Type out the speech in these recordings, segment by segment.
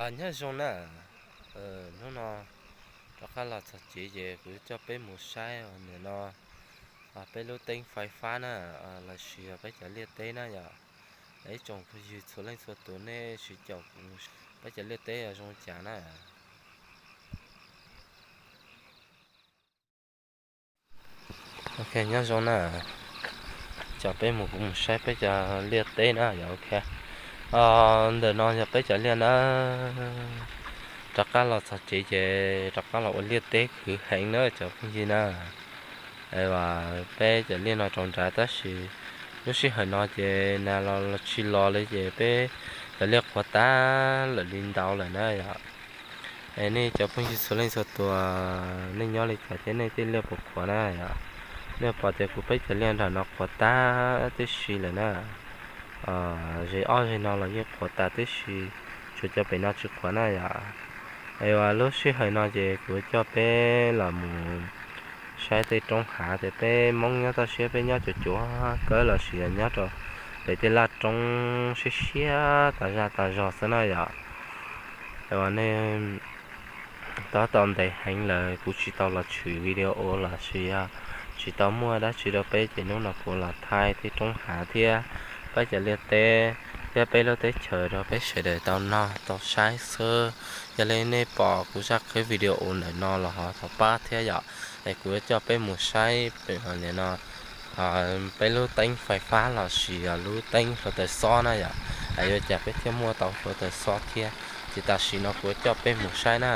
Nyob zoo na, hnub no rov qab los txog tsev ces kuv coj peb mus saib ntawm no peb lub teeb fais fab na, los sis peb cov liaj teb na yom. Ib tsoom phooj ywg txhua leej txhua tus nej sim caum peb cov liaj teb zoo cas na. Ok, nyob zoo na, coj peb mus, kuv mus saib peb cov liaj teb na yom. Ok, ntawm no yog peb cov liaj na, rov qab los txog tsev ces rov qab los ua liaj teb khwv heev na cov phooj ywg na. Peb cov liaj no rau nrad tab sis lub sij hawm no ces nas los tsis los li ces peb cov liaj qhuav tag lawm li ntau lawm na yom. Es nej cov phooj ywg txhua leej txhua tus, nej nyob li cas thiab nej tej liaj puas qhuav na yom? Nej pom tias kuv peb cov liaj nram no qhuav tag tib si lawm na. Ze ob ze no los yeej qhuav tas tib si, tsuas cov pem no tsis qhuav na yom. Es uas lub sij hawm no ces kuv coj peb los mus saib tej roob hav tias peb Hmoob nyob toj siab peb nyob cuav cuav kawg los sis nyob rau pem tej laj roob siab siab tas zaj tas zog xwb na yom. Es uas nej tab tom ntev heev lawm kuv tsis tau los tshwm video los sis yog tsis tau muaj dab tsi rau peb ces hnub no kuv los thaij tej roob hav thiab peb cov liaj teb thiab peb lub teb chaws rau peb sawv daws tau noj tau saib xwb. Yog li nej pom kuv zaj qhib video ntawm no los ho thov pab thiab yom. Es kuv yuav coj peb mus saib no peb lub teeb fais fab los sis yog lub teeb hluav taws xob na yom. Es yuav cas peb thiaj muaj tau hluav taws xob thiab. Ces tam sim no kuv yuav coj peb mus saib na.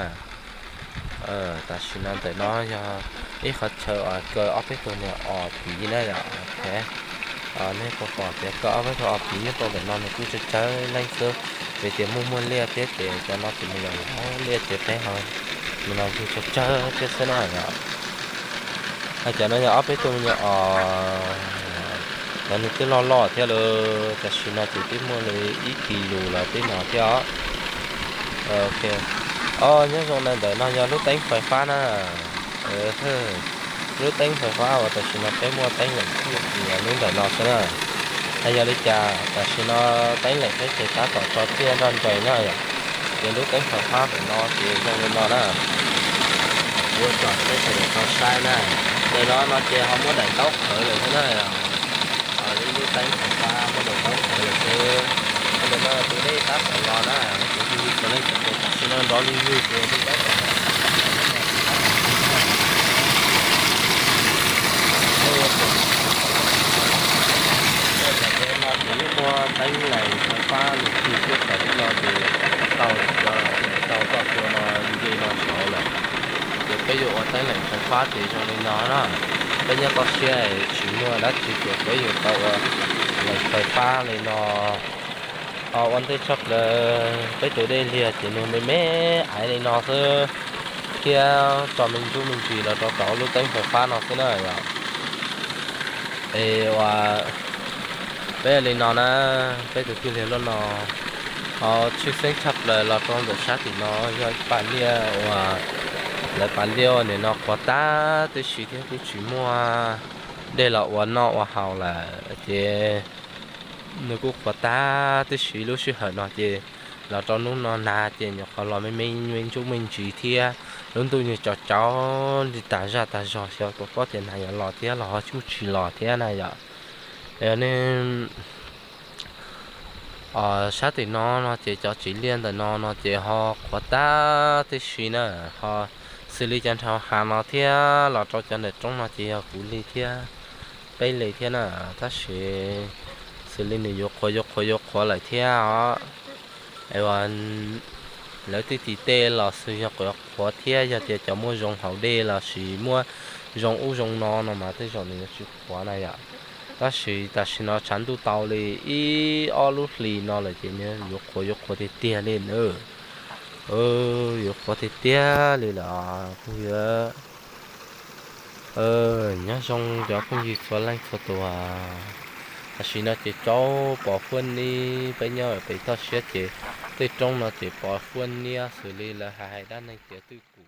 Tam sim no ntawm no yog ib qhov chaw uas kaw ob peb tug niag os piv na yom. Ok, nej puas pom tias kaw ob peb tug os piv nyob rau ntawm no nws kuj tsawg tsawg leej xwb, vim tias muaj muaj liaj thiab ces cov no ces nws yog liaj ces peb ho mus no yug tsawg tsawg thiab xwb na yom. Hais cov no yog ob peb tug me nyuam os, cov nws twb loj loj thiab lawm, tam sim no ces twb muaj li ib kis lus los twb no thiab os. Ok, nyob zoo na, ntawm no yog lub teeb fais fab na. Lub teeb fais fab uas tam sim no peb muaj teeb leem thiab lub ntawm no xwb na. Hais yog li cas tam sim no teeb leem peb ces tab tom tso tiaj nroj nrees na yom, ces lub teeb fais fab ntawm no ces zoo li no na. Kuv tsom peb sawv daws tau saib na, ntawm no no ces ho muab daim ntaub qhawv lawm thiab na. Lub teeb fais fab muab daim ntaub qhawv lawm xwb. Ntawm no tus dej tab tom los na, kuv tus yig tau leej tau tus tam sim no nrov li ywg ces lub teeb fais fab no ces yeej muaj teeb leem fais fab lug kig tuaj txog tim no ces tau cov tau txoj tua no nce no saud lawm. Ces peb yuav ua teeb leem fais fab ces zoo li no na. Peb nyob toj siab tsis muaj dab tsi ces peb yuav tau ua leem fais fab li no. Ua ntej tshaj plaws peb tus dej liag ces nws me me aiv li no xwb, thiab tso me ntsuj me ntsis los rau tom lub teeb fais fab no xwb na yom. Es uas peb li no na, peb tus kwj liag loj no, ho tshwj xeeb tshaj plaws los rau ntawm sab tim no yog ib pas liaj uas lawv pas liaj ua nim no qhuav tag tib si thiab kuj tsis muaj dej los ua noj ua haus lawm ces nws kuj qhuav tag tib si. Lub sij hawm no ces los rau hnub no nag ces nyuam qhuav los me me me ntsuj me ntsis thiab lub ntuj nws tsaus tsaus li tas zaj tas zog xyov tus pob tias nag yuav los thiab los ho kuj tsis los thiab na yom. Nej sab tim no no ces cov txiv liaj ntawm no no ces ho qhuav tag tib si na, ho xws li cov nrhau hav no thiab los rau cov ntawm roob no ces yog kuv li thiab peb li thiab na, tab sis xws li nws yuav qhuav yuav qhuav yuav qhuav lawm thiab os. Es uas lawv tej tim tej los xws yog qhuav qhuav thiab yog tias cov muaj zoo haus dej los sis muaj zoo ub zoo no no mas tej zaum nws yuav tsis qhuav na yom. Tab sis tam sim no tshav ntuj tau li ib ob lub hlis no lawm ces nws yuav qhuav yuav qhuav tiag tiag li na. Yuav qhuav tiag tiag li lawm phooj ywg. Nyob zoo cov phooj ywg txhua leej txhua tus. Tam sim no ces tsaus pos huab niab, peb nyob pem toj siab ces tej roob no ces pos huab niab xws li lawv hais hais dab neeg tias twj kum.